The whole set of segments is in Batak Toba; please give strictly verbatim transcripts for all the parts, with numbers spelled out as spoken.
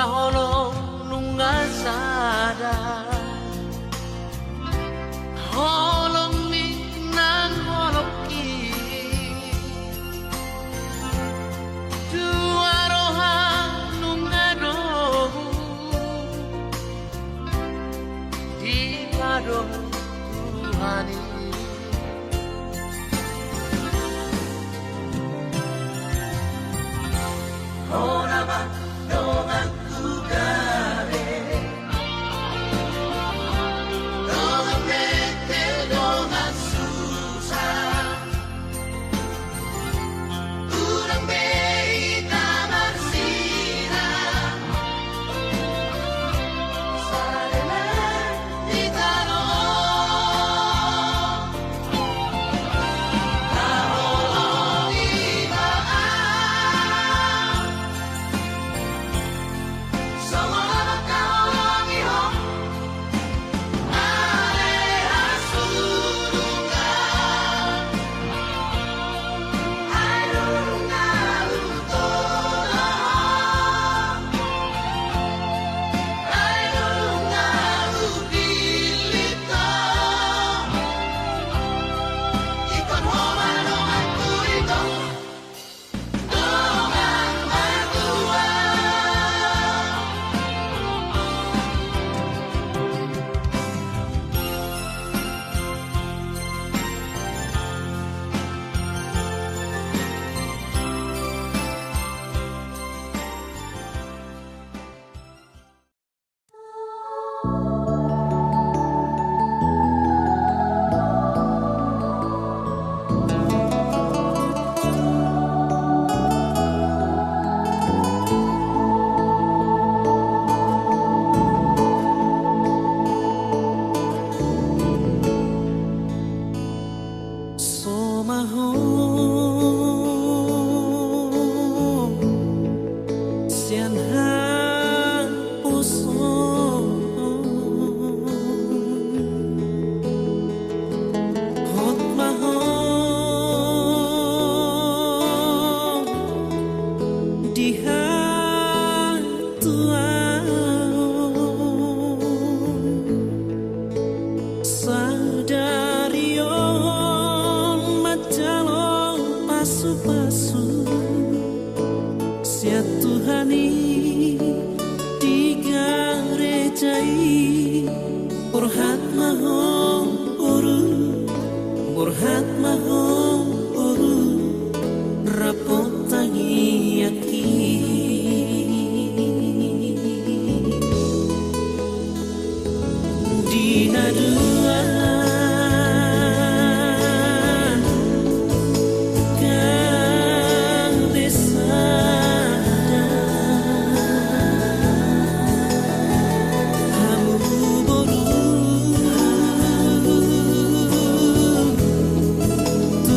Holong nunga sada, holong ni nang holong i. Dua roha nunga dohot dipadao Tuhan i. Hona ma donganku gabe, dongan mete, dongan susa. Unang be hita marsinang, sada ma hita dohot. Taholongi ma au, songon na mangkaholongi ho. Somaho sian haposoon, hot ma ho di hatuaon. Sadari on manjalo pasupasu sian Tuhan i di gareja i. Borhat ma ho boru, borhat ma ho boru, rap tangiangki. Di na dua gabe sada, hamu boru, tu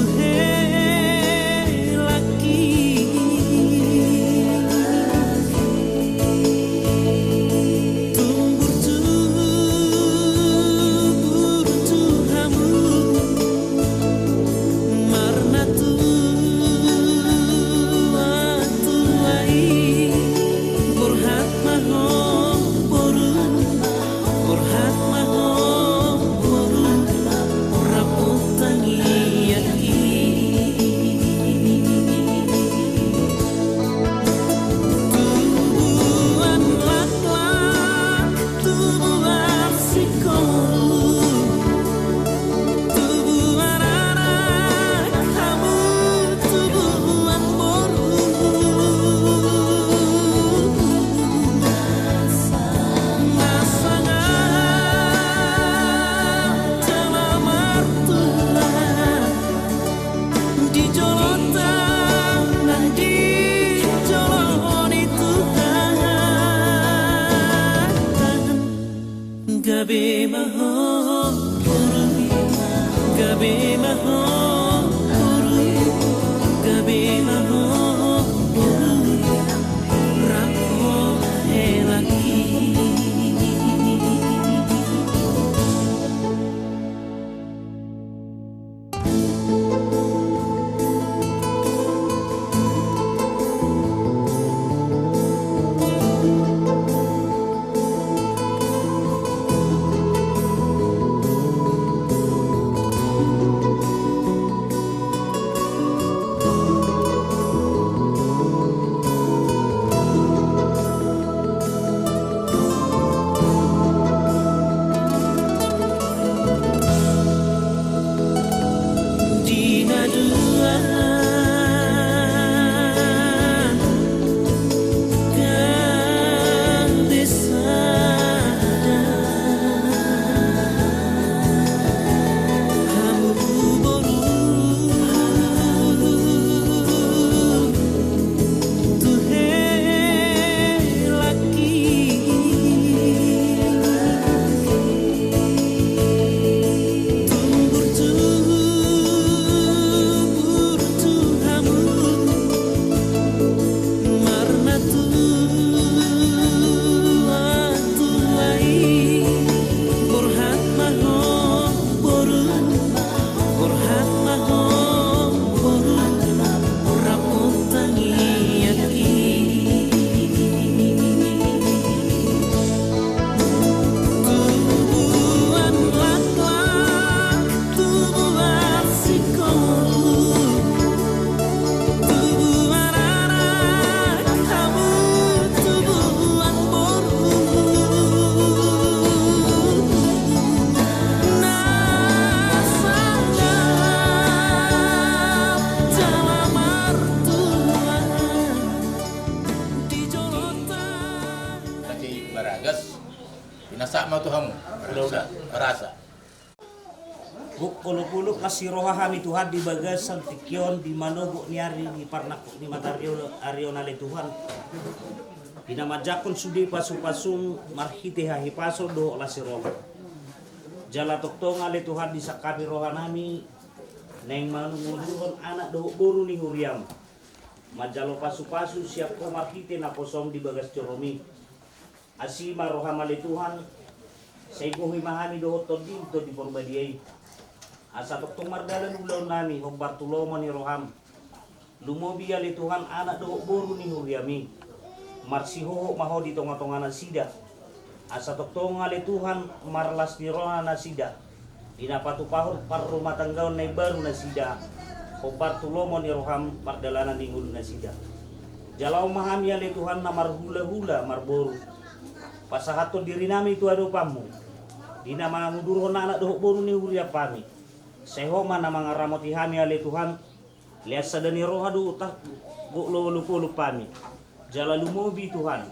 Pinasahat ma tu hamu. Udah, udah. Marasa. Gok olopolop las ni roha hami Tuhan di bagasan tingki on, di manogot ni ari, di parnangkok ni mataniari on ale Tuhan. Di na manjangkon sude pasupasum marhite hahipason dohot las ni roha. Jala tongtong ale Tuhan disangkapi rohanami naeng mangudurhon anak dohot boru ni huriam manjalo pasupasu sian Ho marhite naposom di bagas joromi. Asi ma roham ale Tuhan, sai gohi ma hami dohot tondim Tondi Porbadia i. Asa tongtong mardalan ulaonnami hombar tu lomo ni roham. Lumobi ale Tuhan anak dohot boru ni huriami. Marsihohot ma Ho di tongatonga nasida. Asa tongtong ale Tuhan marlas ni roha nasida. Di na patupahon parrumatanggaon na imbaru nasida, hombar tu lomo ni roham pardalanan ni ngolu nasida. Jalo ma hami ale Tuhan na marhulahula marboru. Pasahathon dirinami tu adopanmu. Di na mangudurhon anak dohot boru ni huriam hami. Sai Ho ma na mangaramoti hami ale Tuhan. Lean sada ni roha do uta gok olopolop hami. Jala lumobi Tuhan.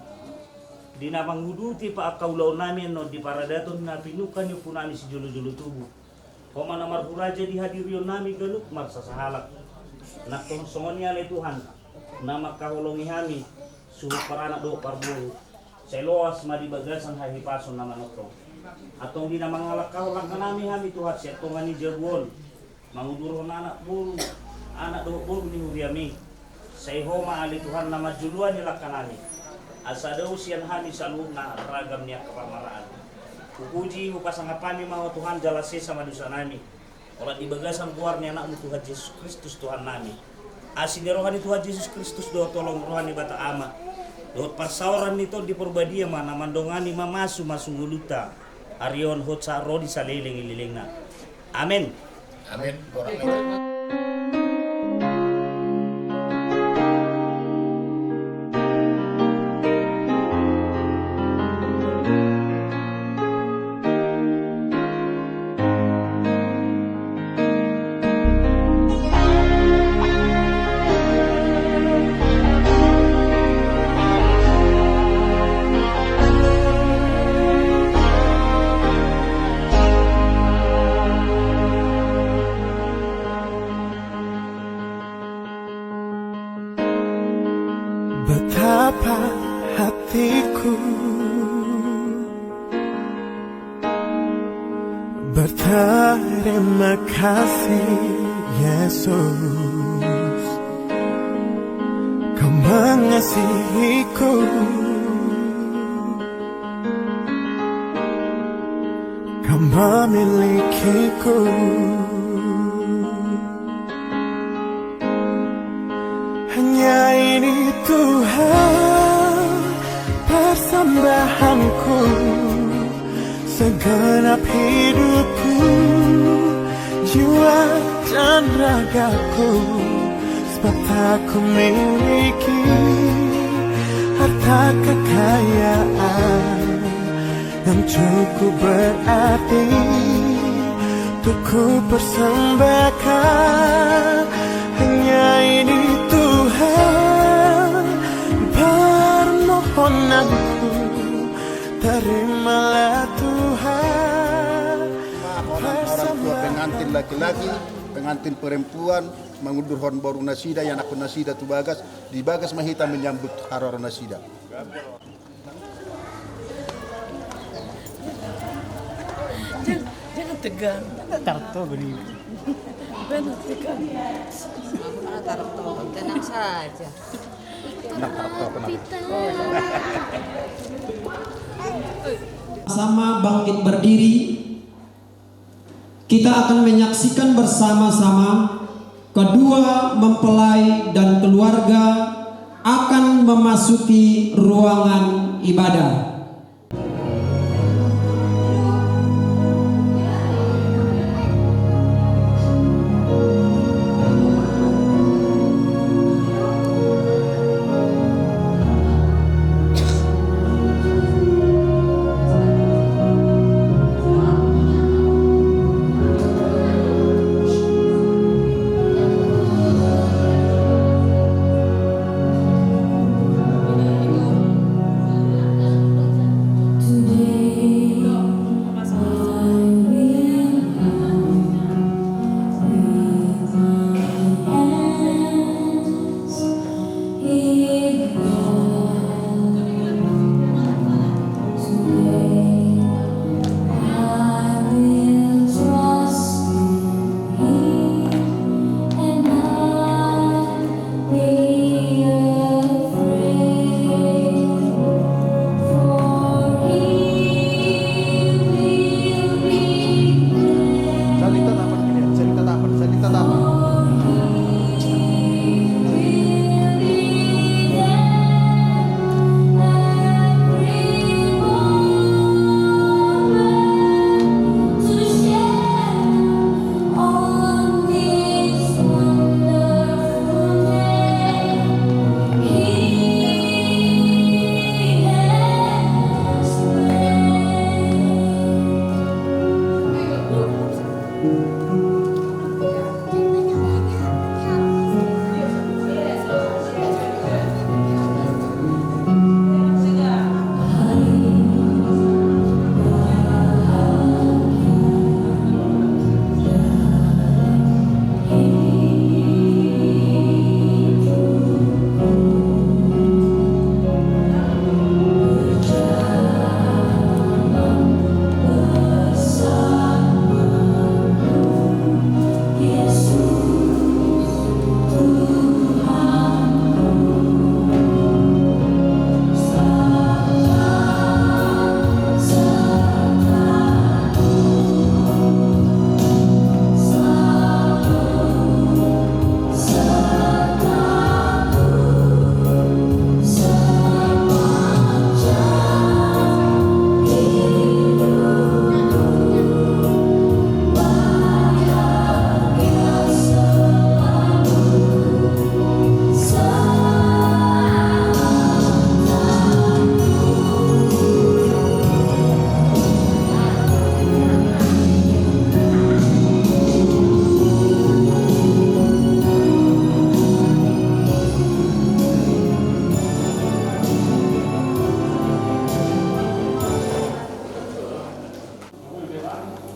Di na manguduti pa angka ulaonnami annon di paradaton na pinungka ni ompunami sijolojolo tubu. Ho ma na marhuraja di hadirionnami ganup marsasahalak. Nang songon i ale Tuhan. Na mangkaholongi hami. Suhut paranak dohot parboru. Sai loas ma di bagasan hahipason na manongtong. Antong di na mangalangkahon langkanami hami Tuhan sian tonga ni jabu on. Mangudurhon anak boru, anak dohot boru ni huriami. Sai Ho ma ale Tuhan na manjoloani langkanami. Asa dao sian hami saluhutna ragam ni angka parmaraan. Hupuji, hupasangap hami ma Ho Tuhan jala sesa ma dosanami. Holan di bagasan goar ni anakmu Tuhan Jesus Kristus Tuhannami. Asi ni roha ni Tuhan Jesus Kristus dohot holong ni Debata Ama. Dohot parsaoran ni Tondi Porbadia ma na mandongani mamasumasu ngolunta. Ari on dohot sahat ro di saleleng ni lelengna. Amen. Amen. Betapa hatiku berterima kasih, Yesus, Kau mengasihiku, Kau memilikiku. Hanya ini Tuhan persembahanku, segenap hidupku, jiwa dan ragaku, sebab tak ku miliki harta kekayaan yang cukup berarti untuk ku persembahkan. Hanya ini Tuhan permohonanku, terimalah Tuhan. Orang tua pengantin laki-laki, pengantin perempuan, mangudurhon boru nasida, ianakhon nasida tu bagas, di bagas ma hita menyambut haroro nasida. Jangan, jangan tegang. Tarto beri. Jangan tegang. Mama tarto, tenang saja. Tenang, tarto, tenang. Sama bangkit berdiri. Kita akan menyaksikan bersama-sama kedua mempelai dan keluarga akan memasuki ruangan ibadah.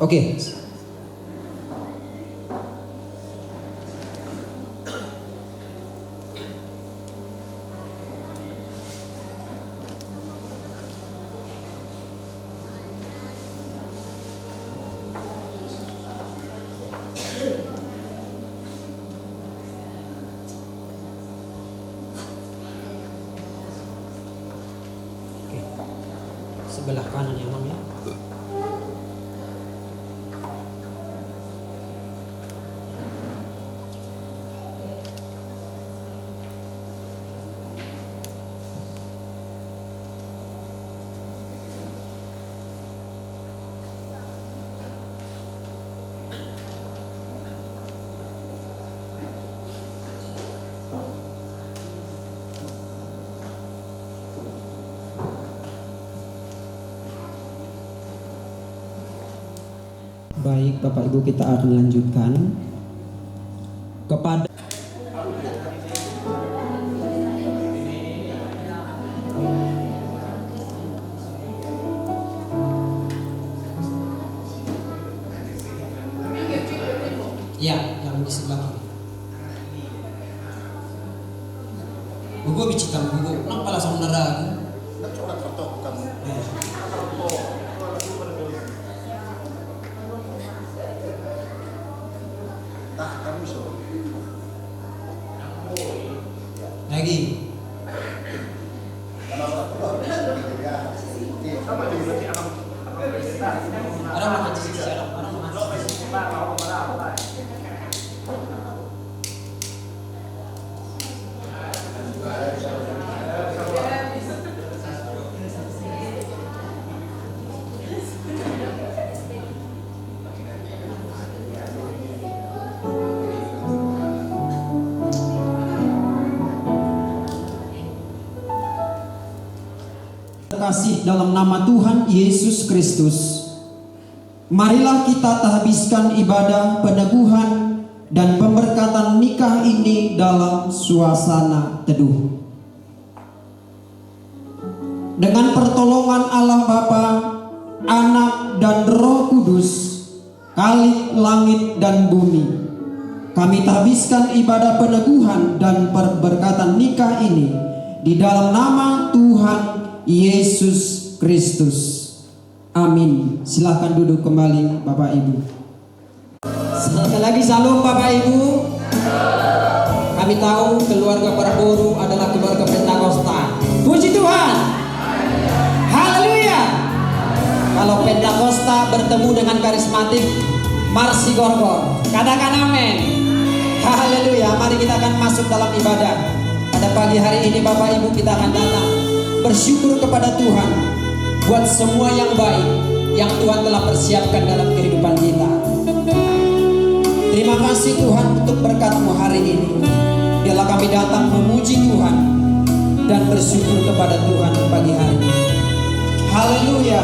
Oke. Oke. Sebelah kanan ya, Mam, ya. Baik, Bapak Ibu, kita akan lanjutkan kepada, ya, yang di sebelah kiri. Gogo bicitan, gogo. Nang pala saudara. Lagi. Ada mana di sisi, ada mana di sisi. Terkasih dalam nama Tuhan Yesus Kristus, marilah kita tahabiskan ibadah peneguhan dan pemberkatan nikah ini dalam suasana teduh. Dengan pertolongan Allah Bapa, Anak, dan Roh Kudus, Khalik langit dan bumi, kami tahabiskan ibadah peneguhan dan perberkatan nikah ini di dalam nama Tuhan Yesus Kristus. Amin. Silahkan duduk kembali, Bapak Ibu. Sekali lagi, syalom, Bapak Ibu. Kami tahu keluarga Prabowo adalah keluarga Pentakosta. Puji Tuhan. Haleluya. Kalau Pentakosta bertemu dengan karismatik, marsigorgor. Katakan amin. Haleluya. Mari kita akan masuk dalam ibadah. Pada pagi hari ini, Bapak Ibu, kita akan datang bersyukur kepada Tuhan buat semua yang baik yang Tuhan telah persiapkan dalam kehidupan kita. Terima kasih, Tuhan, untuk berkat-Mu hari ini. Biarlah kami datang memuji Tuhan dan bersyukur kepada Tuhan pagi hari ini. Haleluya.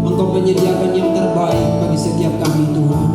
Engkau menyediakan yang terbaik bagi setiap kami, Tuhan.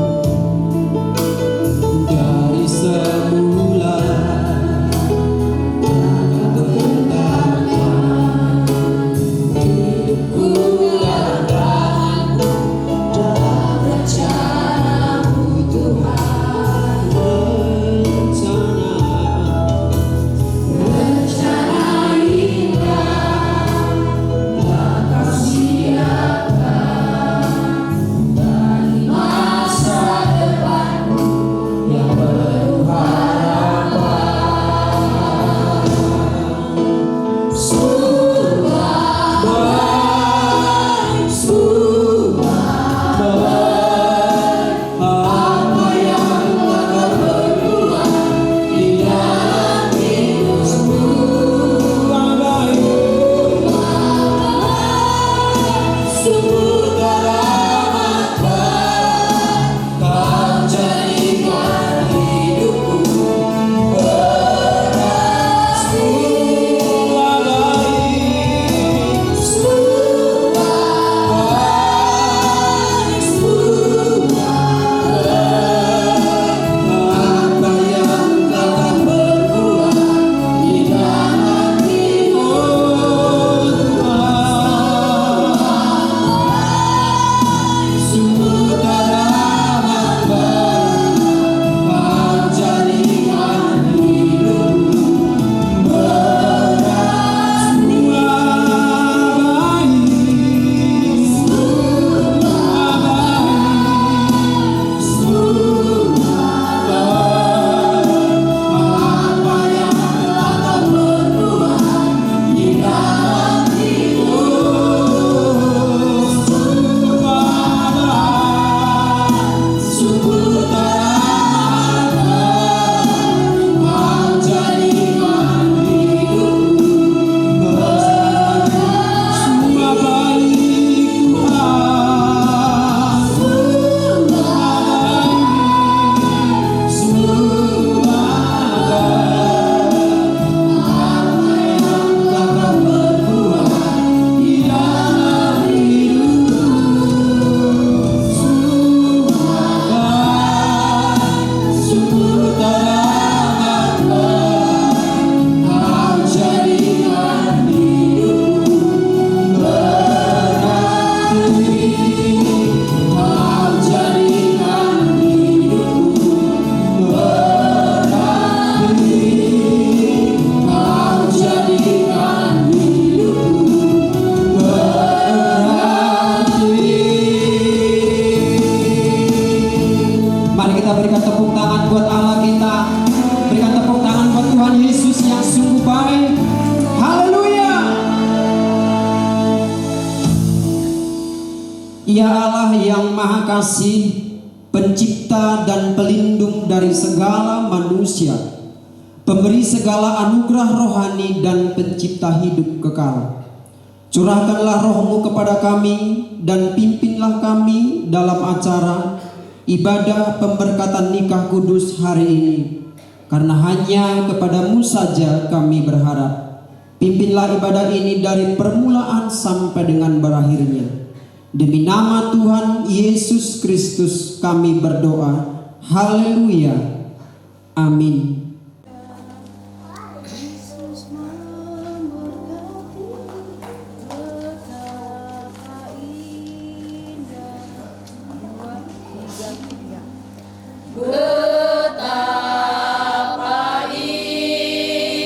Ya Allah yang Maha Kasih, Pencipta dan Pelindung dari segala manusia, Pemberi segala anugerah rohani dan Pencipta hidup kekal. Curahkanlah roh-Mu kepada kami dan pimpinlah kami dalam acara ibadah pemberkatan nikah kudus hari ini. Karena hanya kepada-Mu saja kami berharap. Pimpinlah ibadah ini dari permulaan sampai dengan berakhirnya. Demi nama Tuhan Yesus Kristus kami berdoa. Haleluya. Amin. Betapa indah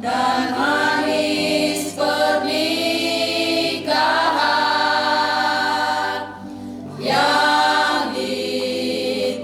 dan manis pernikahan yang diteguhkan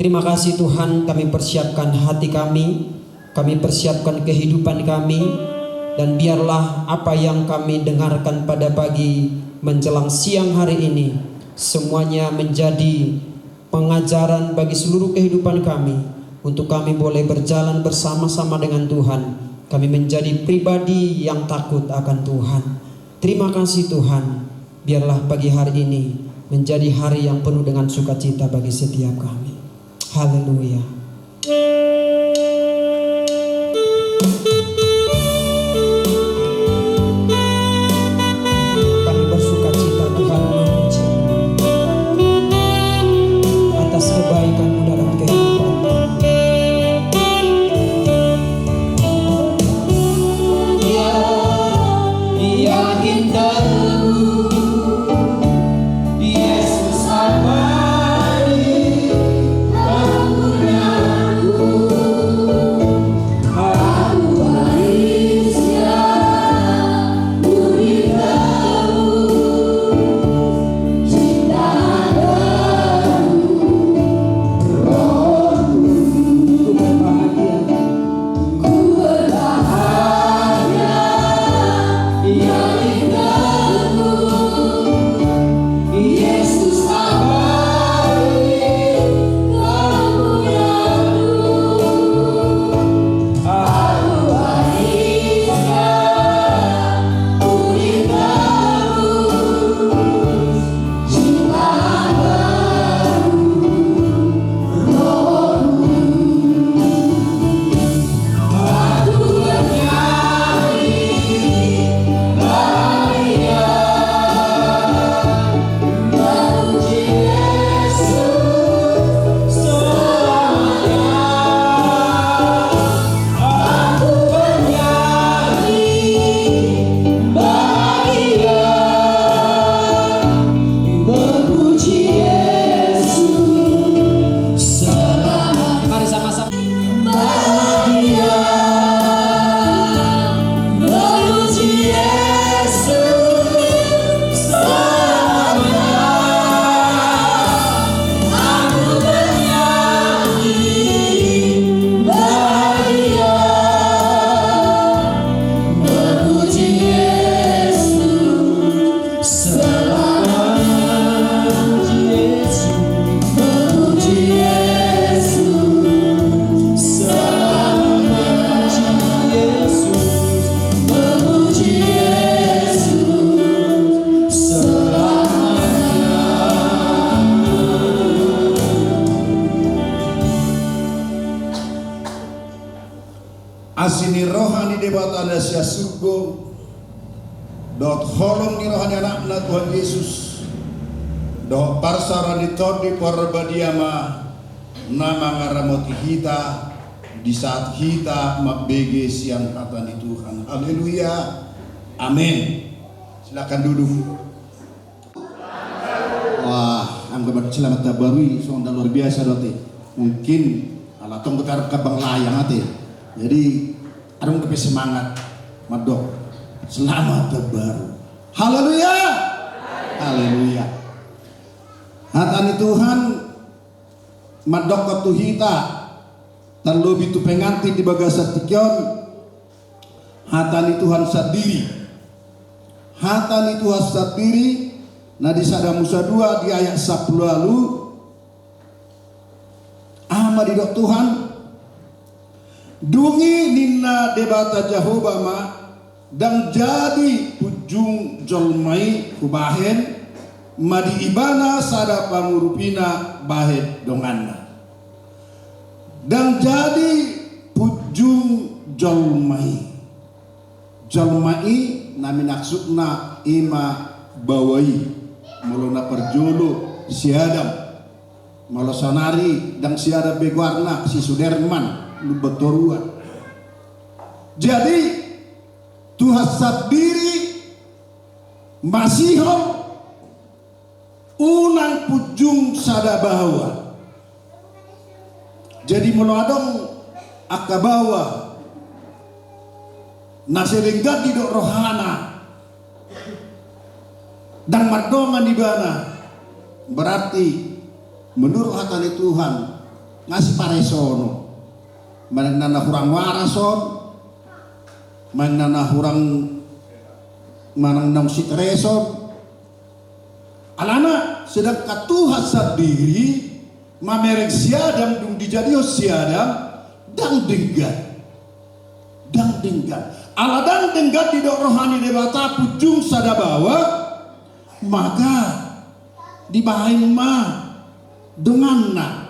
Terima kasih Tuhan, kami persiapkan hati kami, kami persiapkan kehidupan kami, dan biarlah apa yang kami dengarkan pada pagi menjelang siang hari ini, semuanya menjadi pengajaran bagi seluruh kehidupan kami, untuk kami boleh berjalan bersama-sama dengan Tuhan. Kami menjadi pribadi yang takut akan Tuhan. Terima kasih Tuhan, biarlah pagi hari ini menjadi hari yang penuh dengan sukacita bagi setiap kami. Haleluya. Kami bersukacita, Tuhan, memuji atas kebaikan-Mu dalam kehidupan kami. Ia, ia indamu, Yesus abadi ampunanku. Aku barisnya, ku indamu, cinta baru, rohku berbahagia. Ku berbahagia, ia indamu, Yesus abadi ampunanku. Aku barisnya, ku indamu, cinta baru, rohku. Mari sama-sama. Bahagia memuji Yesus selamanya. Aku bernyanyi bahagia memuji Yesus selamanya. Memuji Yesus, selamat memuji Yesus, memuji Yesus, selamanya. Asi ni roha ni Debata na sian surgo, dohot holong ni roha ni Anakna Tuhan Jesus, dohot parsaoran ni Tondi Porbadia ma na mangaramoti hita di saat hita mambege sian hata ni Tuhan. Haleluya. Amin. Silakan duduk. Wah, anggo selamat tahun baru i songon na luar biasa do ate. Mungkin ala tong do tarkabang layang ate. Jadi adong dope semangat mandok selamat tahun baru. Haleluya. Haleluya. Hata ni Tuhan mandokkon tu hita, tarlobi tu pengantin di bagasan tingki on. Hata ni Tuhan sandiri. Hata ni Tuhan sandiri na di Sada Musa dua di ayat sampulu ualu. Aha ma didok Tuhan? Dung i ninna Debata Jahowa ma, ndang jadi punjung jolma i hubahen, ma di ibana sada pangurupina bahen donganna. Ndang jadi punjung jolma i. Jolma i na minaksudna i ma baoa i. Molo na parjolo si Adam. Molo saonari ndang si Adam be goarna, si Suderman, Lumban Toruan. Jadi Tuhan sandiri masihol unang punjung sada baoa. Jadi molo adong angka baoa na sai denggan didok rohana, ndang mardongan ibana, berarti menurut hata ni Tuhan, Nga siparesonon. Manang na hurang waras on, manang na hurang, manang na stres on. Alana sedangkan Tuhan sandiri mamereng si Adam, dung dijadihon si Adam, ndang denggan. Ndang denggan. Ala ndang denggan didok roha ni Debata punjung sada baoa, maka dibahen ma donganna.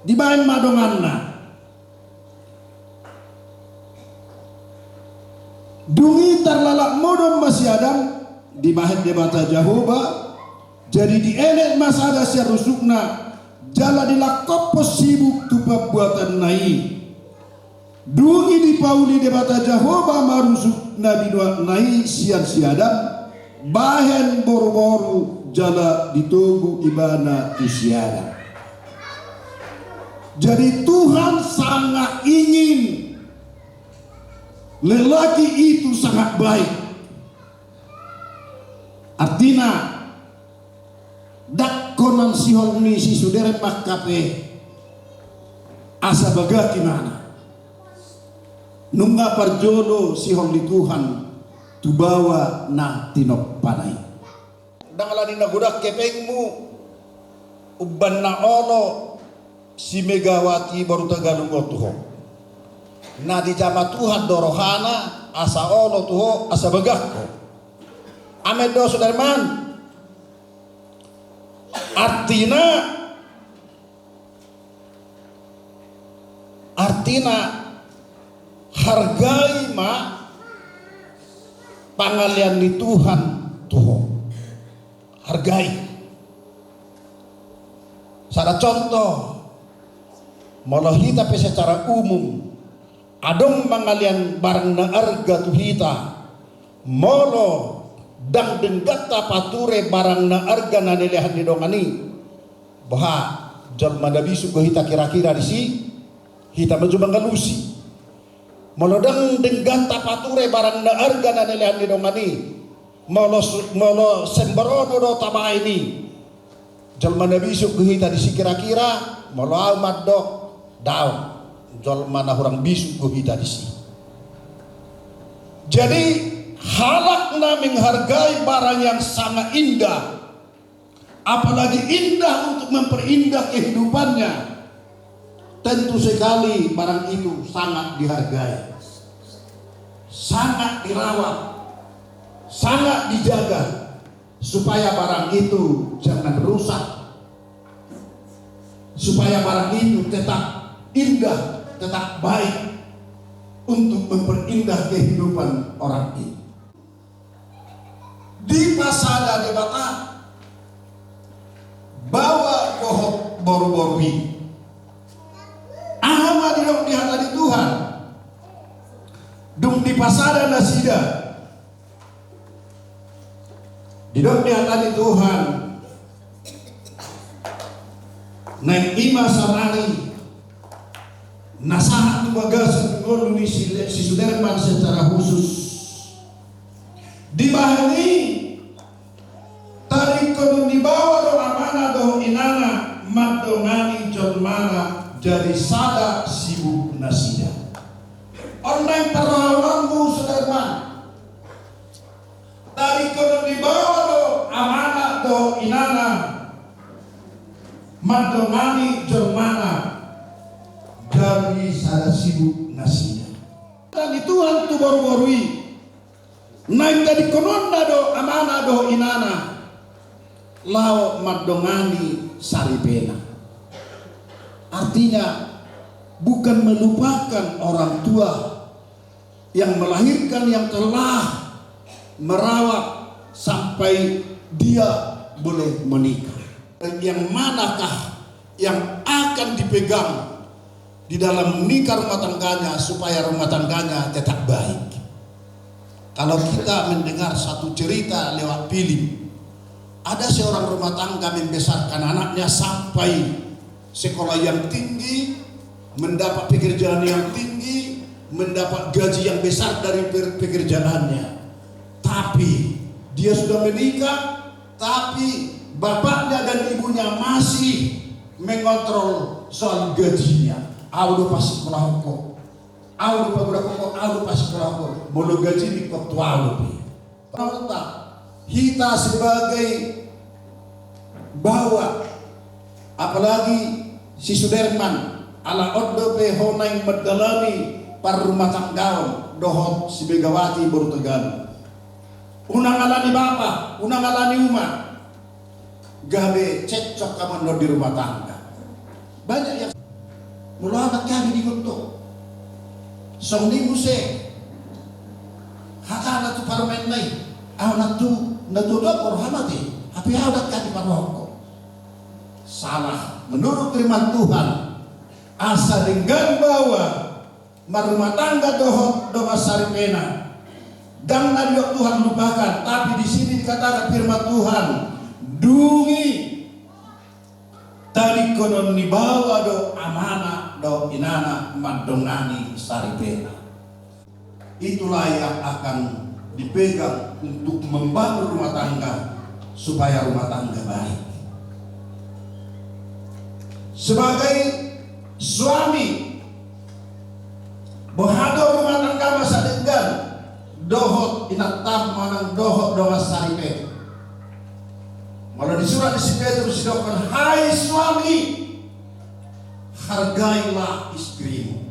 Dibahen ma donganna. Dung i tarlalap modom ma si Adam, dibahen Debata Jahowa, jadi dielek ma sada sian rusukna, jala dilangkophon sibuk tu pambuatanna i. Dung i dipauli Debata Jahowa ma rusuk na binuatna i sian si Adam, bahen boruboru jala ditogu ibana tu si Adam. Jadi Tuhan sangat ingin lelaki itu sangat baik. Artina, ndang holan sihol ni si Suderman hape asa bagak ibana. Nunga parjolo sihol ni Tuhan tu baoa na tinompana i. Ndang ala ni na godang hepengmu umbahen na olo si Megawati boru Tagalung on tu ho. Na dijama Tuhan do rohana asa olo tu ho, asa bagak ho. Amen do, Suderman? Artina, artina, hargai ma pangalean ni Tuhan tu ho. Hargai. Sada contoh, molo hita pe secara umum adong mangalean barang na arga tu hita, molo ndang denggan tapature barang na arga na nilehon ni dongan i, boha, jolma na bisuk do hita kira-kira disi, hita ma jo mangalusi. Molo ndang denggan tapature barang na arga na nilehon ni dongan i, molo su-, molo sembrono do tabaen i, jolma na bisuk do hita disi kira-kira, molo au mandok, daong, jolma na hurang bisuk do hita disi. Jadi, halak na menghargai barang yang sangat indah, apalagi indah untuk memperindah kehidupannya, tentu sekali barang itu sangat dihargai, sangat dirawat, sangat dijaga, supaya barang itu jangan rusak, supaya barang itu tetap indah, tetap baik untuk memperindah kehidupan orang itu. Dipasada Debata baoa dohot boruboru i. Aha ma didok ni hata ni Tuhan? Dung dipasada nasida, didok ni hata ni Tuhan, naeng i ma saonari na sahat tu bagasan ngolu ni si, si Suderman secara khusus. Dibahen i, tadingkonon ni baoa do amana dohot inana mandongani jolmana, jadi sada sibuk nasida. On naeng parrohaononmu, Suderman. Tadingkonon ni baoa do amana dohot inana mandongani jolmana, jadi sada sibuk nasida. Hata ni Tuhan tu boruboru i, naeng tadingkononna do amana dohot inana laho mandongani saripena. Artinya, bukan melupakan orang tua yang melahirkan, yang telah merawat sampai dia boleh menikah. Yang manakah yang akan dipegang di dalam nikah rumah tangganya supaya rumah tangganya tetap baik? Kalau kita mendengar satu cerita lewat film, ada seorang rumah tangga membesarkan anaknya sampai sekolah yang tinggi, mendapat pekerjaan yang tinggi, mendapat gaji yang besar dari per-, pekerjaannya. Tapi dia sudah menikah, tapi bapaknya dan ibunya masih mengontrol Soal gajinya, au do pasikolahon ho, au do pagodangkon ho, au do pasikolahon ho, molo gaji ni ho tu au dope. Parhata, hita sebagai baoa, apalagi si Suderman, ala on dope ho naeng mandalani parrumatanggaon dohot si Megawati boru Tegalu. Unang alani bapa, unang alani uma, gabe cekcok hamu annon di rumah tangga. Banyak yang molo anak kami di gunto. Songon i muse hatana tu parumaenna i, au na tu, na tu dokter hamate, tapi au na kami parrohakku. Salah, menurut firman Tuhan, asa denggan baoa marrumah tangga dohot dongan saripena. Ndang na didok Tuhan lupakan, tapi di sini dikatakan firman Tuhan, dung i tadingkonon ni baoa do amana dohot inana mandongani saripena. Itulah yang akan dipegang untuk membangun rumah tangga supaya rumah tangga baik. Sebagai suami, boha do rumah tangga masa denggan dohot inantam manang dohot dongan saripe? Molo di surat ni si Petrus didokkon, hai suami, hargailah istrimu.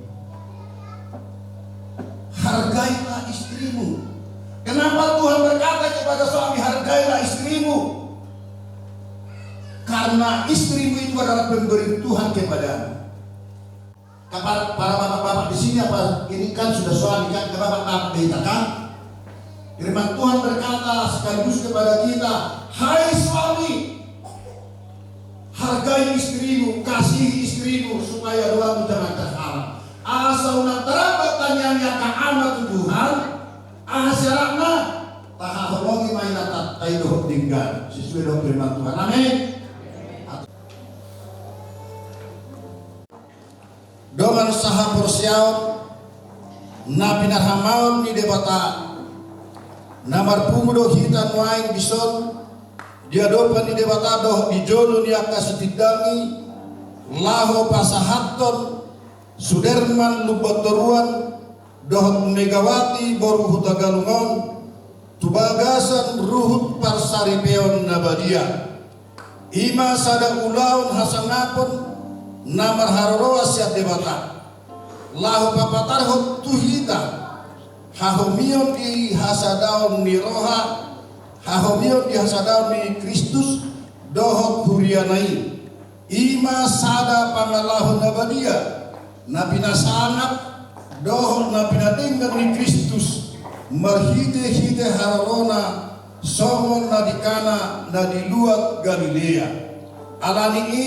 Hargailah istrimu. Kenapa Tuhan berkata kepada suami, hargailah istrimu? Karena istrimu itu adalah pemberian Tuhan kepadamu. Para, para bapak-bapak di sini apa ini kan sudah suami kan, ke bapak-bapak beta kan? Firman Tuhan berkata sekaligus kepada kita, hai suami, hargai istrimu, kasihi istrimu, supaya doamu jangan terhalang. Asa unang terlambat tangiang ni angka anak tu Tuhan, aha syaratna? Tahaholongi ma inanta i dohot denggan, sesuai dohot firman Tuhan. Amin. Dongan sahaporseaon na pinarhamaol ni Debata, na marpungu do hita nuaeng dison di adopan ni Debata dohot di jolo ni angka sipindangi, laho pasahathon Suderman Lumban Toruan dohot Megawati boru Hutagalung on tu bagasan ruhut parsaripeon na badia. I ma sada ulaon hasangapon na marharoroan sian Debata, laho papatarhon tu hita hahomion di hasadaon ni roha, hahomion di hasadaon ni Kristus dohot huriana i. I ma sada pangalaho na badia, na pinasangap dohot na pinadenggan ni Kristus marhitehite harorona, songon na di Kana na di luat Galilea. Alani i,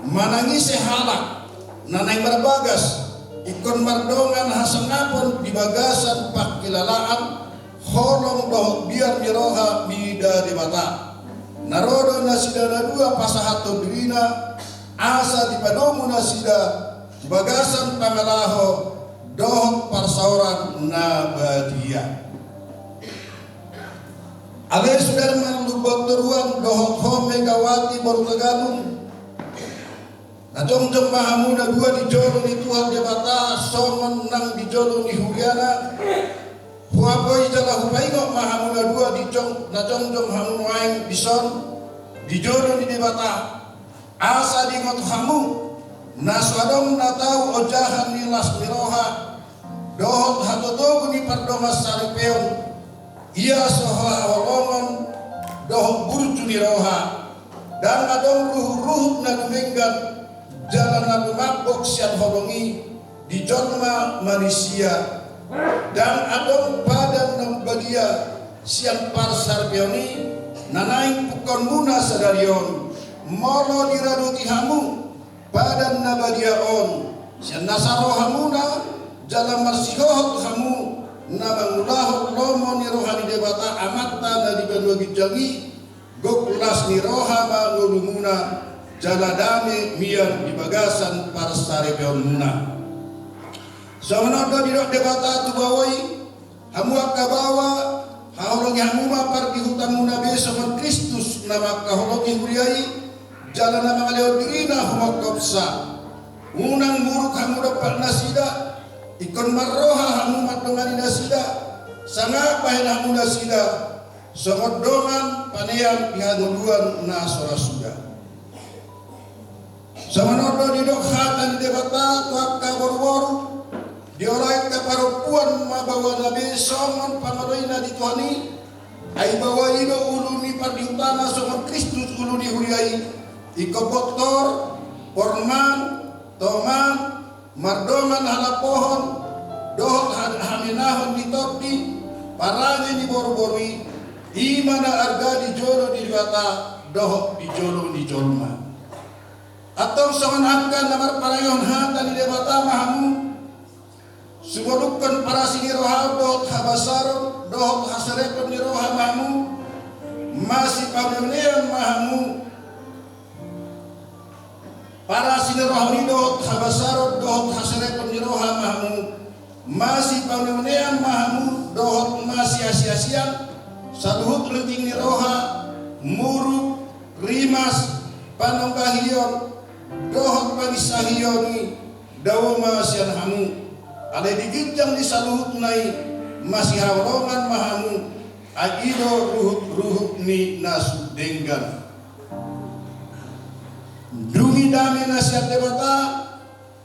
manang ise halak na naeng marbagas ingkon mardongan hasangapon di bagasan pangkilalaan, holong dohot biar ni roha mida Debata. Na ro do nasida na dua pasahathon dirina, asa dipadomu nasida tu bagasan pangalaho dohot parsaoran na badia. Ale Suderman Lumban Toruan dohot ho Megawati boru Hutagalung, na jongjong ma hamu na dua di jolo ni Tuhan Debata songon nang di jolo ni huriana. Huapoi jala hupaingot ma hamu na dua di jong, na jongjong hamu nuaeng dison di jolo ni Debata, asa diingot hamu na so adong na tau ojahan ni las ni roha dohot hatotogu ni pardongan saripeon, ia so haholongon dohot burju ni roha. Ndang adong ruhutruhut na dumenggan jala na tumambok sian holong i di jolma manisia. Ndang adong padan na badia sian parsaripeon i na naeng pungkaonmuna sadari on. Molo diradoti hamu padan na badia on sian nasa rohamuna jala marsihohot hamu na mangulahon lomo ni roha ni Debata Amanta na di banua ginjang i, gok las ni roha ma ngolumuna jala dame mian di bagasan parsaripeonmuna. Songon on do didok Debata tu baoa i, hamu angka baoa, haholongi hamu ma pardihutanmuna be songon Kristus na mangkaholongi huria i jala na mangalehon dirina humongkopsa. Unang muruk hamu dompak nasida, ingkon marroha hamu mandongani nasida, sanga bahen hamu nasida songon dongan panean di hangoluan na so ra suda. Songon on do didok hata ni Debata tu angka boruboru: Di ora angka parompuan ma baoana be songon pangoloina di Tuhan i, ai baoa i do ulu ni pardiutana songon Kristus ulu ni huria i. Ingkon bontor, porman, toman, mardongan halambohon dohot ha-, hamenahon ni tondi, parange ni boruboru i, i ma na arga di jolo ni Debata dohot di jolo ni jolma. Antong songon angka na marparangehon hata ni Debata ma hamu, sumolukkon parasi ni roha dohot habasaron dohot haserepon ni roha ma hamu, masipanenean ma hamu. Parasi ni roha ni dohot habasaron dohot haserepon ni roha ma hamu, masipanenean ma hamu dohot masiasiasian, saluhut rinting ni roha, muruk, rimas, panonggahion, dohot panginsahion i, dao ma sian hamu. Alai di ginjang ni saluhutna i, masihaholongan ma hamu, ai i do ruhutruhut ni na sun denggan. Dung i dame na sian Debata,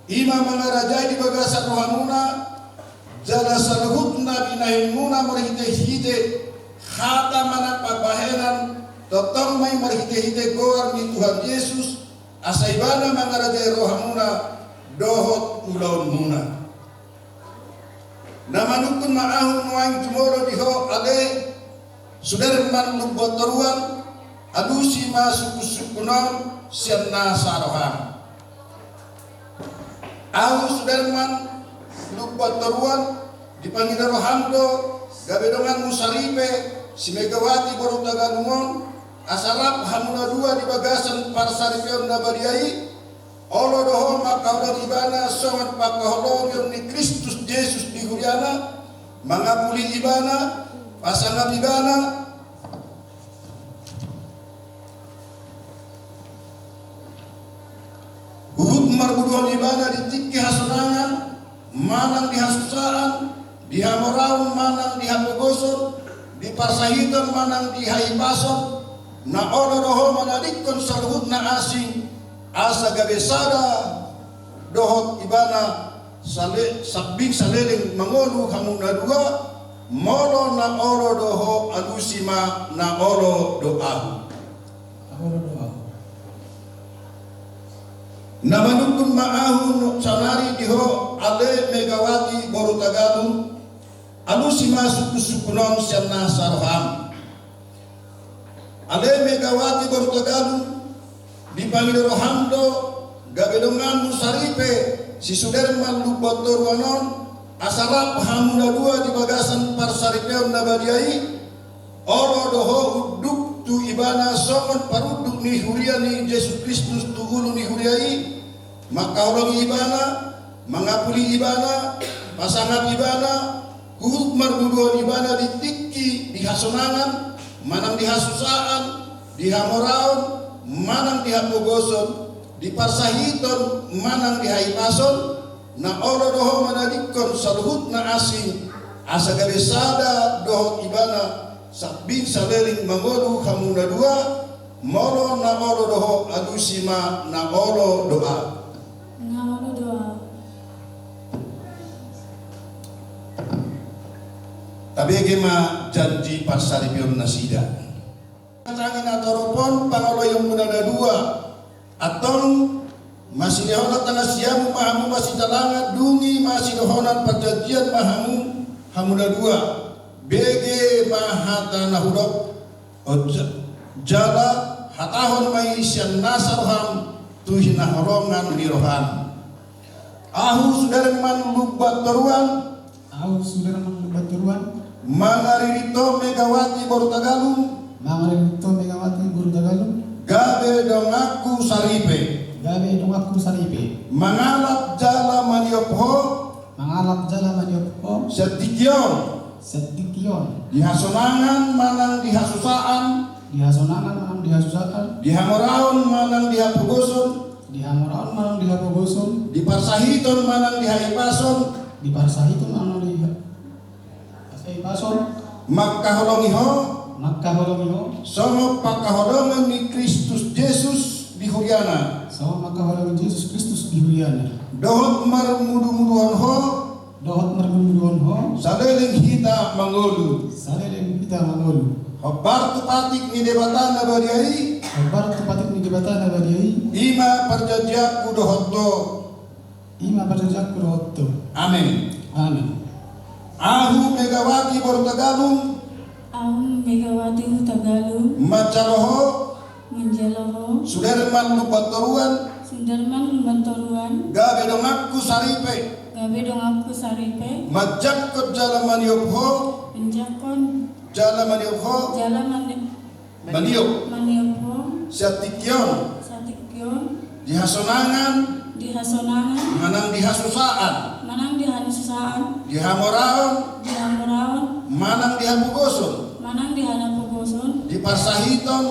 i ma mangarajai di bagasan rohamuna, jala saluhutna binahenmuna marhitehite hata manang pambahenan, tongtong ma i marhitehite goar ni Tuhan Jesus, asa Ibana mangarajai rohamuna dohot ulaonmuna. Na manungkun ma ahu nuaeng jumolo di ho, ale Suderman Lumban Toruan, alusi ma sungkunsungkun on sian na saroham. Ahu Suderman Lumban Toruan, dipangido roham do gabe donganmu saripe, si Megawati boru Tagalung on, asa rap hamu na dua di bagasan parsaripeon na badia i, olo do ho mangkaholongi Ibana songon pangkaholongion ni Kristus Jesus di huriana, mangapuli Ibana, pasangap Ibana, huhut marboruhon Ibana di tingki hasonangan manang di hasusaan, di hamoraon manang di hapogoson, di parsahiton manang di hahipason, na olo do ho manadingkon saluhut na asing, asa gabe sada dohot Ibana sale-, sambing saleleng mangolu hamu na dua, molo na olo do ho alusi ma na olo do ahu. Olo do ahu. Na manungkun ma ahu saonari di ho ale Megawati boru Tagalung, alusi ma sungkunsungkun on sian na saroham. Ale Megawati boru Tagalung, dipangido roham do gabe donganmu saripe si Suderman Lumban Toruan on, asa rap hamu na dua di bagasan parsaripeon na badia i, olo do ho unduk tu Ibana songon parunduk ni huria ni Jesus Kristus tu ulu ni huria i, mangkaholongi Ibana, mangapuli Ibana, pasangap Ibana, huhut marboruhon Ibana di tingki di hasonangan manang di hasusaan, di hamoraon manang di hapogoson, di parsahiton manang di hahipason, na olo do ho manadingkon saluhut na asing, asa gabe sada dohot Ibana sambing saleleng mangolu hamu na dua, molo na olo do ho alusi ma na olo do ahu. Na olo do ahu. Tabege ma janji parsaripeon nasida. Tangi na torop on pangoloionmuna na dua. Antong masidohonon tangan siamun ma hamu masitalangan, dung i masidohonon parjanjian ma hamu, hamu na dua. Bege ma hata na hudok on, ja-, jala hatahon ma i sian na saroham tu hinaholongan ni roham. Ahu Suderman Lumban Toruan. Ahu Suderman Lumban Toruan. Mangaririt ho Megawati boru Tagalung. Mangaririt ho Megawati boru Tagalung. Gabe donganku saripe. Gabe donganku saripe. Mangalap jala maniop ho. Mangalap jala maniop ho. Sian tingki on. Sian tingki on. Di hasonangan manang di hasusaan. Di hasonangan manang di hasusaan. Di hamoraon manang di hapogoson. Di hamoraon manang di hapogoson. Di parsahiton manang di hahipason. Di parsahiton manang di ha-, hahipason. Mangkaholongi ho. Mangkaholongi ho. Songon pangkaholongan ni Kristus Jesus di huriana. Songon pangkaholongan Jesus Kristus di huriana. Dohot marmudumuduhon ho. Dohot marmudumuduhon ho. Saleleng hita mangolu. Saleleng hita mangolu. Hombar tu patik ni Debata na badia i. Hombar tu patik ni Debata na badia i. I ma parjanjianku dohot ho. I ma parjanjianku dohot ho. Amen. Amen. Ahu Megawati boru Tagalung. Ahu Megawati boru Tagalung. Manjalo ho. Manjalo ho. Suderman Lumban Toruan. Suderman Lumban Toruan. Gabe donganku saripe. Gabe donganku saripe. Manjangkon jala maniop ho. Manjangkon. Jala maniop ho. Jala mani-, maniop. Maniop ho. Sian tingki on. Sian tingki on. Di hasonangan. Di hasonangan. Manang di hasusaan. Manang di hasusaan. Di hamoraon. Di hamoraon. Manang di hapogoson. Manang di hapogoson. Di parsahiton.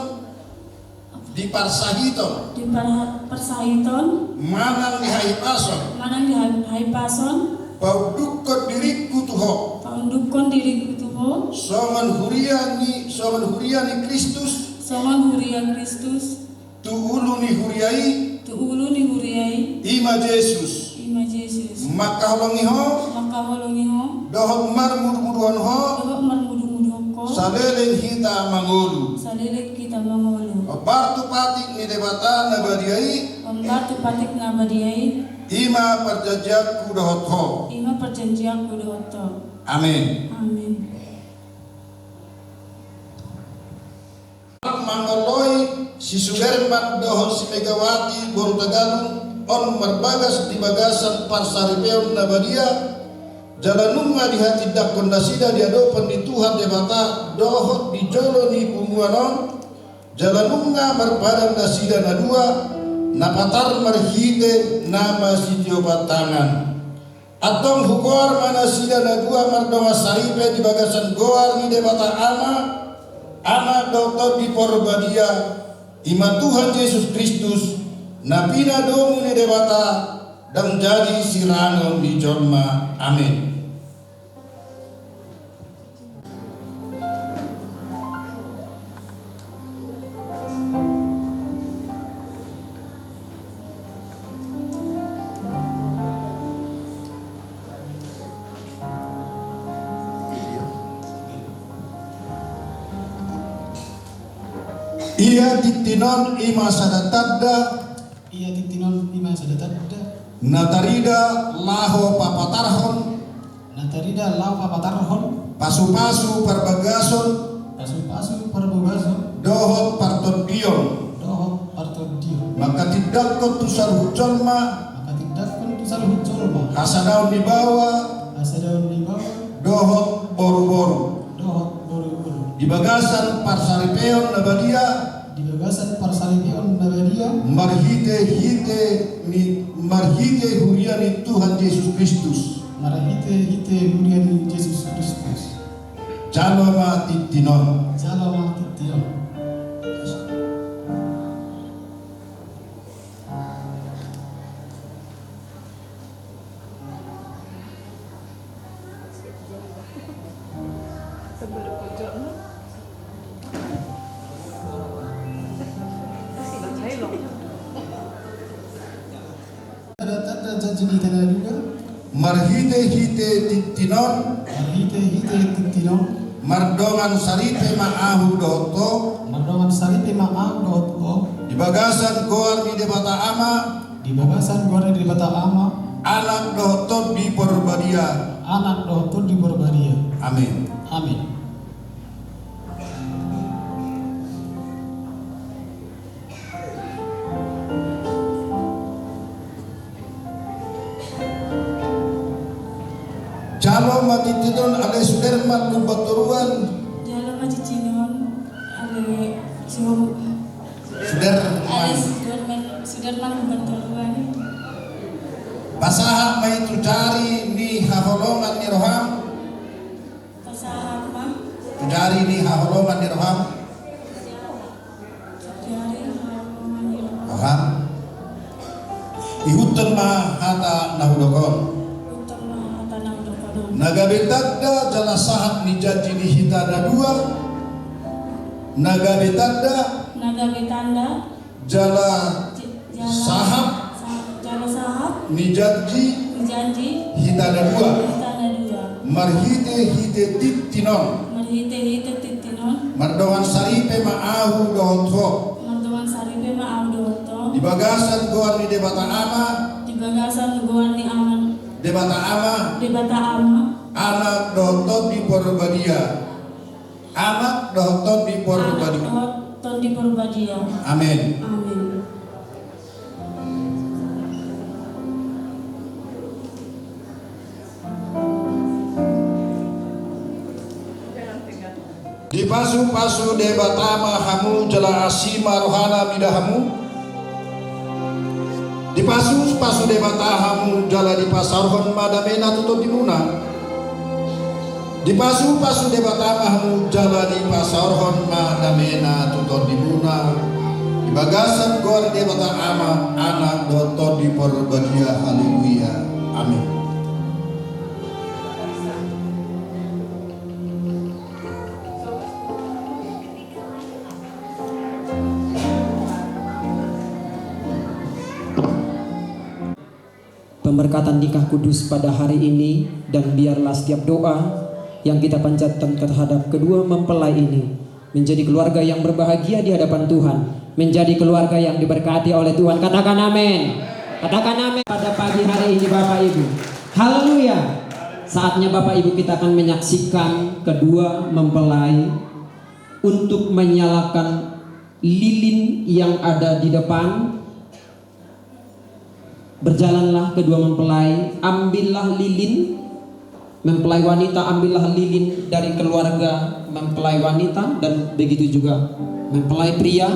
Di parsahiton. Di par-, parsahiton. Manang di hahipason. Manang di ha-, hahipason. Paundukkon diringku tu ho. Paundukkon diringku tu ho. Songon huria ni, songon huria ni Kristus. Songon huria Kristus. Tu ulu ni huria i. Tu ulu ni huria i. I ma Jesus. I ma Jesus. Mangkaholongi ho. Mangkaholongi ho. Dohot marmudumuduhon ho. Dohot marmudumuduhon ho. Saleleng hita mangolu. Saleleng hita mangolu. Hombar tu patik ni Debata na badia i. Hombar tu patik na badia i. I ma parjanjianku dohot ho. I ma parjanjianku dohot ho. Amen. Amen. Mangoloi si Suderman dohot si Megawati boru Tagalung on marbagas di bagasan parsaripeon na badia, jala nunga dihatindangkon nasida di adopan ni Tuhan Debata dohot di jolo ni punguan on, jala nunga marpadan nasida na dua, na patar marhite na masitiopan tangan. Antong hugoar ma nasida na dua mardongan saripe di bagasan goar ni Debata Ama, Anak dohot Tondi Porbadia, i ma Tuhan Jesus Kristus, na pinadomu ni Debata, ndang jadi sirangon ni jolma. Amen. Ia tintin on i ma sada tanda. Ia tintin on i ma sada tanda. Na tarida laho papatarhon. Na tarida laho papatarhon. Pasupasu parbagason. Pasupasu parbagason. Dohot partondion. Dohot partondion. Mangkatindangkon tu saluhut jolma. Mangkatindangkon tu saluhut jolma. Hasadaon ni baoa. Hasadaon ni baoa. Dohot boruboru. Dohot boruboru. Di bagasan parsaripeon na badia. Di bagasan parsaripeon na badia. Marhitehite ni, marhite huria ni Tuhan Jesus Kristus. Marhitehite huria ni Jesus Kristus. Jalo ma tintin on. Jalo ma tintin on. Tanda-tanda janji ni hita na dua. Marhitehite tintin on. Marhitehite tintin on. Mardongan saripe ma ahu dohot ho. Mardongan saripe ma ahu dohot ho. Di bagasan goar ni Debata Ama. Di bagasan goar ni Debata Ama. Anak dohot Tondi Porbadia. Anak dohot Tondi Porbadia. Amin. Amin. Jalo ma tintin on ale Suderman Lumban Toruan. Jalo ma tintin on ale Su-, Suderman. Ale Suderman, Suderman Lumban Toruan. Pasahat ma i tu jari ni haholongan ni roham. Pasahat ma. Tu jari ni haholongan ni roham. Tu jari haholongan ni roham. Roham. Ihuthon ma hata na hudok on. Ihuthon ma hata na hudok on. Na gabe tanda jala sahap ni janji ni hita na dua. Na gabe tanda. Na gabe tanda. Jala. J-, jala sahap. Sa-, jala sahap. Ni janji. Ni janji. Hita na dua. Hita na dua. Marhitehite tintin on. Marhitehite tintin on. Mardongan saripe ma ahu dohot ho. Mardongan saripe ma ahu dohot ho. Di bagasan goar ni Debata Ama. Di bagasan goar ni Ama. Debata Ama. Debata Ama. Anak dohot Tondi Porbadia. Anak dohot Tondi Porbadia. Anak dohot Tondi Porbadia. Amen. Amen. Dipasupasu Debata ma hamu jala asi ma rohana mida hamu. Dipasupasu Debata hamu jala dipasaorhon ma damena tu tondimuna. Dipasupasu Debata ma hamu jala dipasaorhon ma damena tu tondimuna. Di bagasan goar Debata Ama, Anak dohot Tondi Porbadia. Haleluya. Amin. Pemberkatan nikah kudus pada hari ini, dan biarlah setiap doa yang kita panjatkan terhadap kedua mempelai ini menjadi keluarga yang berbahagia di hadapan Tuhan, menjadi keluarga yang diberkati oleh Tuhan. Katakan amin. Katakan amin. Pada pagi hari ini, Bapak Ibu. Haleluya. Saatnya Bapak Ibu kita akan menyaksikan kedua mempelai untuk menyalakan lilin yang ada di depan. Berjalanlah kedua mempelai, ambillah lilin, mempelai wanita, ambillah lilin dari keluarga mempelai wanita, dan begitu juga mempelai pria.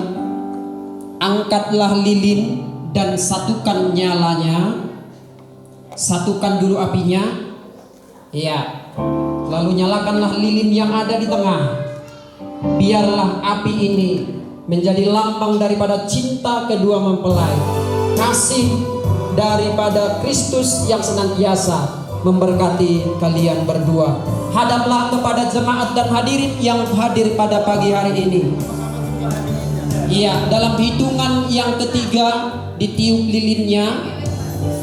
Angkatlah lilin dan satukan nyalanya, satukan dulu apinya. Iya. Lalu nyalakanlah lilin yang ada di tengah. Biarlah api ini menjadi lambang daripada cinta kedua mempelai. Kasih daripada Kristus yang senantiasa memberkati kalian berdua. Hadaplah kepada jemaat dan hadirin yang hadir pada pagi hari ini. Iya, dalam hitungan yang ketiga ditiup lilinnya.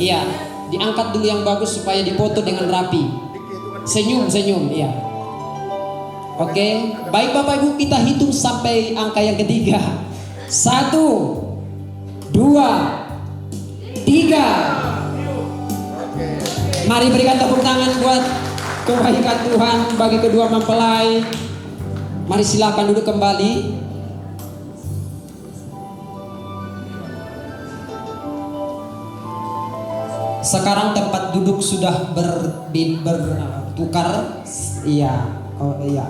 Iya. Diangkat dulu yang bagus supaya dipoto dengan rapi. Senyum, senyum, iya. Oke, baik Bapak Ibu, kita hitung sampai angka yang ketiga. Satu, dua, tiga. Mari berikan tepuk tangan buat kebaikan Tuhan bagi kedua mempelai. Mari silakan duduk kembali. Sekarang tempat duduk sudah ber-, di-, bertukar. Iya. Oh, iya.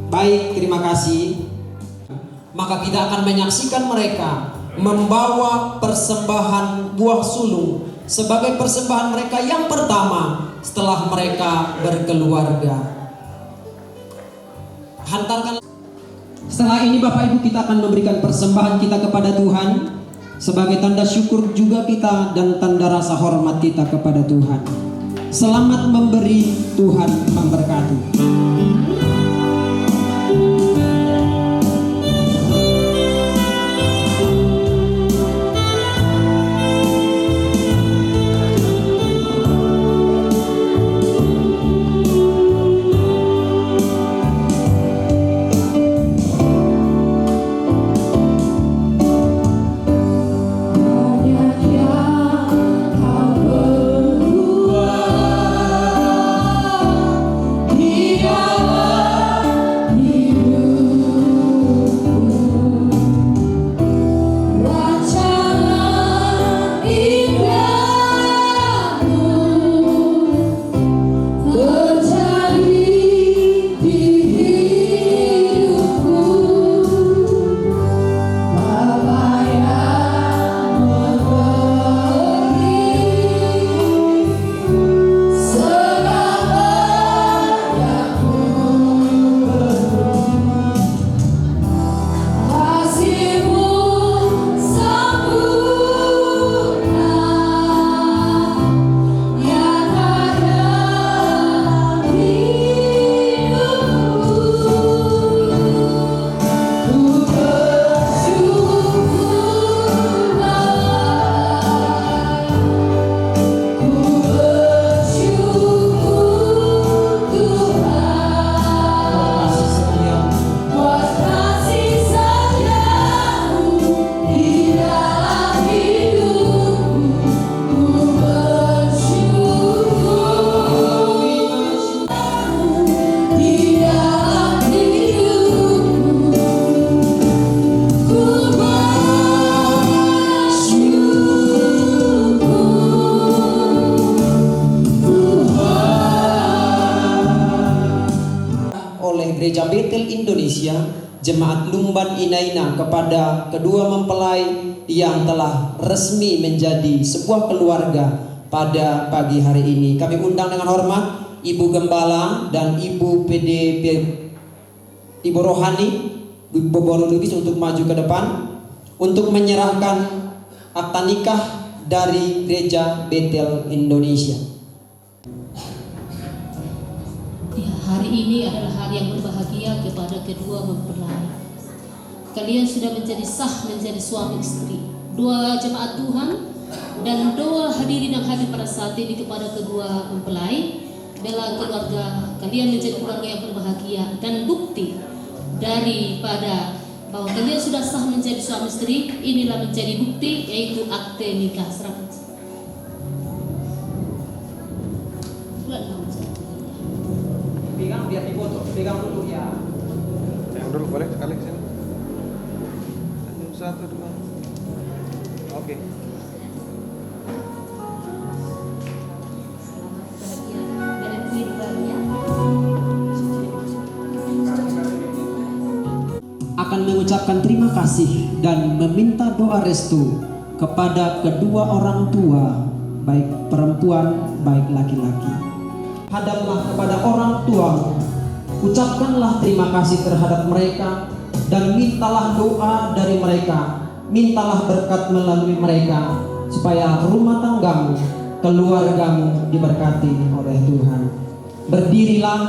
Baik, terima kasih. Maka kita akan menyaksikan mereka membawa persembahan buah sulung sebagai persembahan mereka yang pertama setelah mereka berkeluarga. Hantarkan. Setelah ini, Bapak Ibu, kita akan memberikan persembahan kita kepada Tuhan sebagai tanda syukur juga kita dan tanda rasa hormat kita kepada Tuhan. Selamat memberi, Tuhan memberkati. Indonesia, Jemaat Lumban Inaina, kepada kedua mempelai yang telah resmi menjadi sebuah keluarga pada pagi hari ini. Kami undang dengan hormat Ibu Gembala dan Ibu P D P, Ibu Rohani, Ibu Boru Lubis untuk maju ke depan untuk menyerahkan akta nikah dari Gereja Betel Indonesia. Ya, hari ini adalah hari yang berbahagia kepada kedua mempelai. Kalian sudah menjadi sah menjadi suami istri. Doa jemaat Tuhan dan doa hadirin yang hadir pada saat ini kepada kedua mempelai, biarlah keluarga kalian menjadi keluarga yang berbahagia dan bukti daripada bahwa kalian sudah sah menjadi suami istri, inilah menjadi bukti, yaitu akte nikah. Serahkan. Pegang biar difoto, pegang dulu ya. Pegang dulu, boleh sekali ke sini? Satu, dua. Oke. Akan mengucapkan terima kasih dan meminta doa restu kepada kedua orang tua, baik perempuan, baik laki-laki. Hadaplah kepada orang tua, ucapkanlah terima kasih terhadap mereka, dan mintalah doa dari mereka, mintalah berkat melalui mereka, supaya rumah tanggamu, keluargamu diberkati oleh Tuhan. Berdirilah,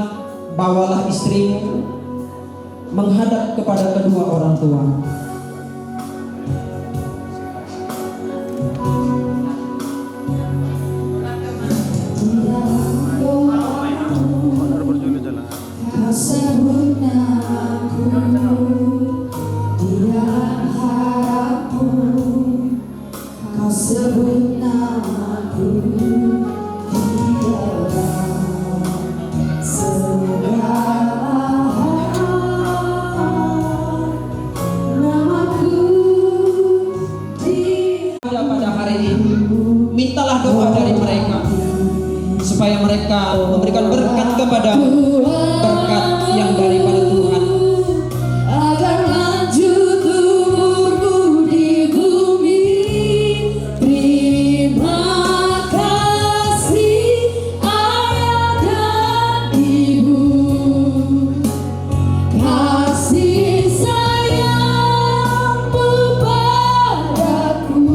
bawalah istrimu menghadap kepada kedua orang tua. Kau sebut namaku di dalam harapku. Kau sebut namaku di dalam segala hal. Namaku di pada hari ini, mintalah doa dari mereka supaya mereka memberikan berkat kepadamu, berkat yang daripada Tuhan. Agar lanjut umurmu di bumi. Terima kasih Ayah dan Ibu, kasih sayangmu padaku,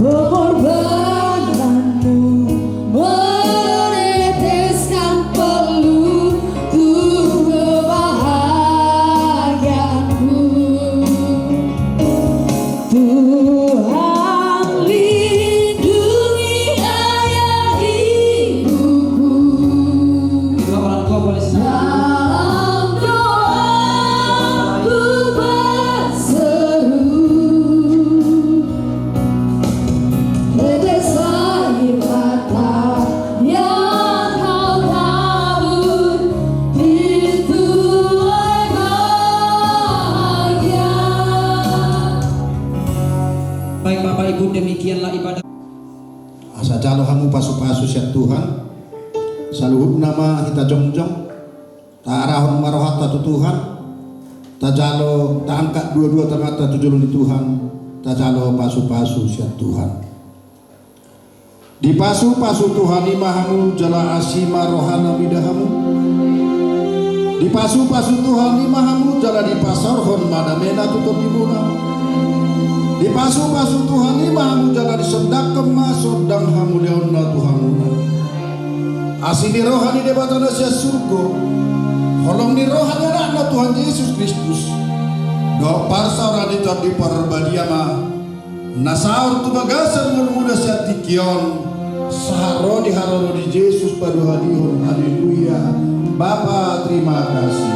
pengorbananmu meneteskan peluru kebahagiaanku. Tuhan lindungi ayah ibuku. Kedua orang tua boleh senyum. Dalam doaku berseru. Tetes air mata yang kau tabur, itu bahagia. Baik Bapak Ibu, demikianlah ibadah. Asa jalo hamu pasu-pasu sian Tuhan. Saluhutna ma hita jongjong. Taarahon ma rohanta tu Tuhan. Tajalo, taangkat dua-dua tanganta tu jolo ni Tuhan. Tajalo pasu-pasu sian Tuhan. Dipasu-pasu Tuhan i ma hamu jala asi ma rohana mida hamu. Dipasu-pasu Tuhan i ma hamu jala dipasaorhon ma damena tu tondimuna. Dipasu-pasu Tuhan i ma hamu jala disondangkon ma sondang hamuliaonna tu hamuna. Asi ni roha ni Debata na sian surgo, holong ni roha ni Anakna Tuhan Jesus Kristus, dohot parsaoran ni Tondi Parbadia ma na saor tu bagasan ngolumuna sian tingki on, sahat ro di haroro ni Jesus paduahalihon. Haleluya. Bapa, terima kasih.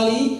Kali